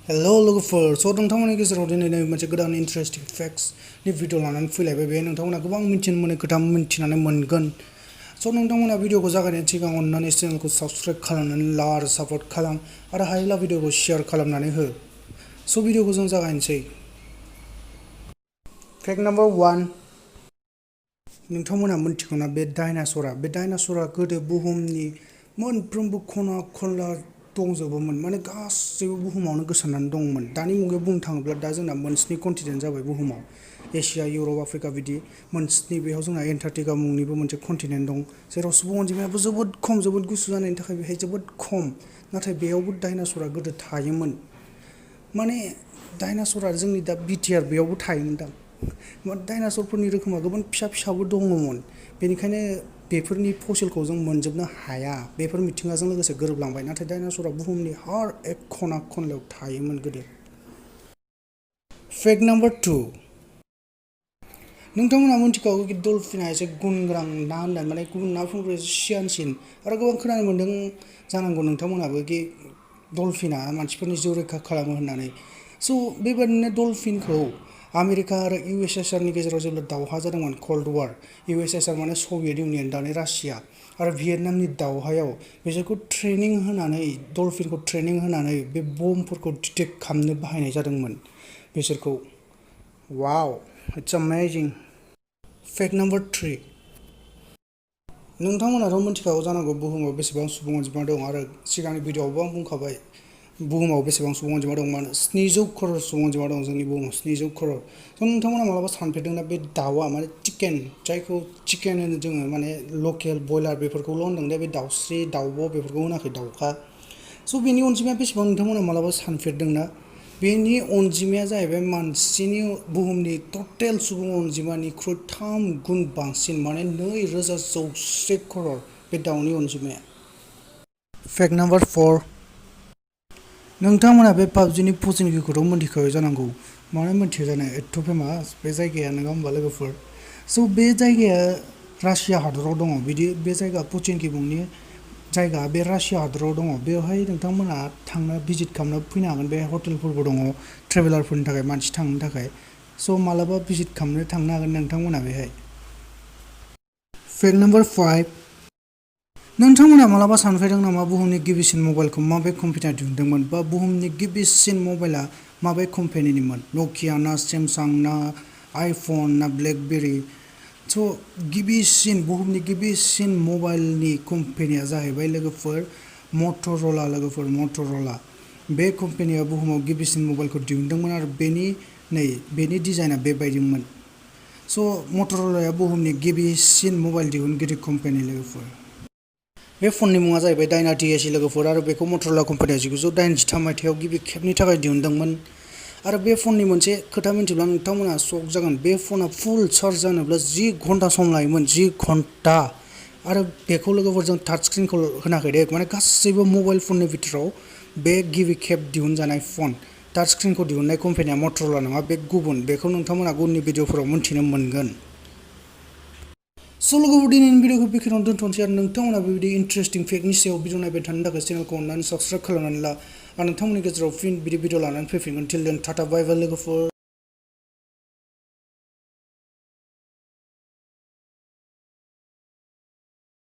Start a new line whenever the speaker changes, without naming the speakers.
hello लोगोफोर नोंथांमोननि गेजेराव दिनै मोनसे गोदान इन्टारेस्टिं फेक्ट्सनि भिडिअ लानानै फैलायबाय बे नोंथांमोना गोबां मिथिनो मोनै खोथा मिथिनानै मोनगोन नोंथांमोना भिडिअखौ जागायनायनि सिगां अननानै चेनेलखौ साबस्क्राइब खालामनानै ला आरो सापर्ट खालाम आरो हायोब्ला भिडिअखौ शेयार खालामनानै हो भिडिअखौ जों जागायनोसै फेक्ट नाम्बार 1 नोंथांमोना मिथिगौना बे डायनासरा गोदो बुहुमनि मोनफ्रोमबो खना खनला दंजोबोमोन माने गासैबो बुहुमावनो गोसारनानै दंमोन दानि मुगायाव बुंनो थाङोब्ला दा जोंना मोनस्नि कन्टिनेन्ट जाबाय बुहुमाव एशिया इउरप आफ्रिका बिदि मोनस्नि बेयाव जोंना एन्टार्कटिका मुंनिबो मोनसे कन्टिनेन्ट दं जेराव सुबुं अनजिमायाबो जोबोद खम जोबोद गुसु जानायनि थाखाय बेहाय जोबोद खम नाथाय बेयावबो डायनासरा गोदो थायोमोन माने डायनासरा जोंनि दा बिटिआर बेयावबो थायोमोन दा डायनासरफोरनि रोखोमा गोबां फिसा फिसाबो दङमोन बेनिखायनो बेफोरनि फसिलखौ जों मोनजोबनो हाया बेफोर मिथिंगाजों लोगोसे गोरोबलांबाय नाथाय डायनासरा बुहुमनि हर एक खना खनलायाव थायोमोन गोदो फेक्ट नाम्बार 2 नोंथांमोना मिथिखागौ कि डलफिना एसे गुन गोनां ना होननानै माने गुबुन नाफोरनिफ्राय सियानसिन आरो गोबां खोनानो मोन्दों जानांगौ नोंथांमोनाबो कि डलफिना मानसिफोरनि जिउ रैखा खालामो होननानै बेबादिनो डलफिनखौ आमेरिका आरो इउएसएसआरनि गेजेराव जेब्ला दावहा जादोंमोन कल्ड वार इउएसएसआर माने सभियेट इउनियन दानि रासिया आरो भियेटनामनि दावहायाव बिसोरखौ ट्रेनिं होनानै डलफिनखौ ट्रेनिं होनानै बे बमफोरखौ डिटेक्ट खालामनो बाहायनाय जादोंमोन बिसोरखौ वाव इट्स अमेजिं फेक्ट नाम्बार 3 नोंथांमोनाथ' मिथिखागौ जानांगौ बुहुमाव बेसेबां सुबुं अनजिमा दं आरो सिगांनि भिडिअआवबो आं बुंखाबाय बुहुमाव बेसेबां सुबुं अनजिमा दं माने 700 करोड़ सुबुं अनजिमा दं जोंनि बुहुमाव 700 करोड़ नोंथांमोना मालाबा सानफेरदोंना बे दाउआ माने चिकेन जायखौ चिकेन होनो जोङो माने लकेल बयलार बेफोरखौल' होनदों दे बे दाउस्रि दाउब' बेफोरखौ होनाखै दाउखा बेनि अनजिमाया बेसेबां नोंथांमोना मालाबा सानफेरदोंना बेनि अनजिमाया जाहैबाय मानसिनि बुहुमनि टटेल सुबुं अनजिमानिख्रुइ 3 गुन बांसिन माने 2,100 करोड़ बे दाउनि अनजिमाया फेक्ट नाम्बार 4 नोंथांमोना बे पाबजिनि पचिंकिखौथ' मिथिखायो जानांगौ मानो मिथिया जानो एथ' फेमास बे जायगाया नङा होमबा लोगोफोर बे जायगाया रासिया हादराव दङ बे जायगा पचिंकि मुंनि जायगा बे रासिया हादराव दङ बेवहाय नोंथांमोना थांनो भिजिट खालामनो फैनो हागोन बे हटेलफोरबो दङ ट्रेभेलारफोरनि थाखाय मानसि थांनो थाखाय मालाबा भिजिट खालामनो थांनो हागोन नोंथांमोना बेहाय फेक्ट नाम्बार 5 नोंथांमोना मालाबा सानफेरदों नामा बुहुमनि गिबिसिन मबाइलखौ माबे कम्पानिया दिहुनदोंमोन बा बुहुमनि गिबिसिन मबाइला माबे कम्पानिनिमोन नकिया ना सेमसां ना आइफन ना ब्लेकबेरी बुहुमनि गिबिसिन मबाइलनि कम्पानिया जाहैबाय लोगोफोर मटर'ला बे कम्पानिया बुहुमाव गिबिसिन मबाइलखौ दिहुनदोंमोन आरो बेनि डिजाइना बेबायदिमोन मटर'लाया बुहुमनि गिबिसिन मबाइल दिहुनगिरि कम्पानि लोगोफोर बे फननि मुङा जाहैबाय डायना टिएसि लोगोफोर आरो बेखौ मटर'ला कम्पानिया 1983 मायथाइयाव गिबि खेबनि थाखाय दिहुनदोंमोन आरो बे फननि मोनसे खोथा मिथिब्ला नोंथांमोना शक जागोन बे फना फुल चार्ज जानोब्ला 10 घन्टा सम लायोमोन 10 घन्टा आरो बेखौ लोगोफोर जों टाच स्क्रिनखौ होनाखै दे माने गासैबो मबाइल फननि बिथोराव बे गिबि खेब दिहुनजानाय फन टाच स्क्रिनखौ दिहुननाय कम्पानिया मटर'ला नङा बे गुबुन बेखौ नोंथांमोना उननि भिडिअफोराव मिथिनो मोनगोन लोगोफोर दिनैनि भिडिअखौ बेखिनियावनो दोनथ'नोसै आरो नोंथांमोना बेबायदि इन्टारेस्टिं फेक्टनि सायाव भिडिअ नायबाय थानो थाखाय चेनेलखौ अननानै साबस्क्राइब खालामनानै ला आरो नोंथांमोननि गेजेराव फिन बिदि भिडिअ लानानै फैफिनगोन टिल देन टाटा बाय बाय लोगोफोर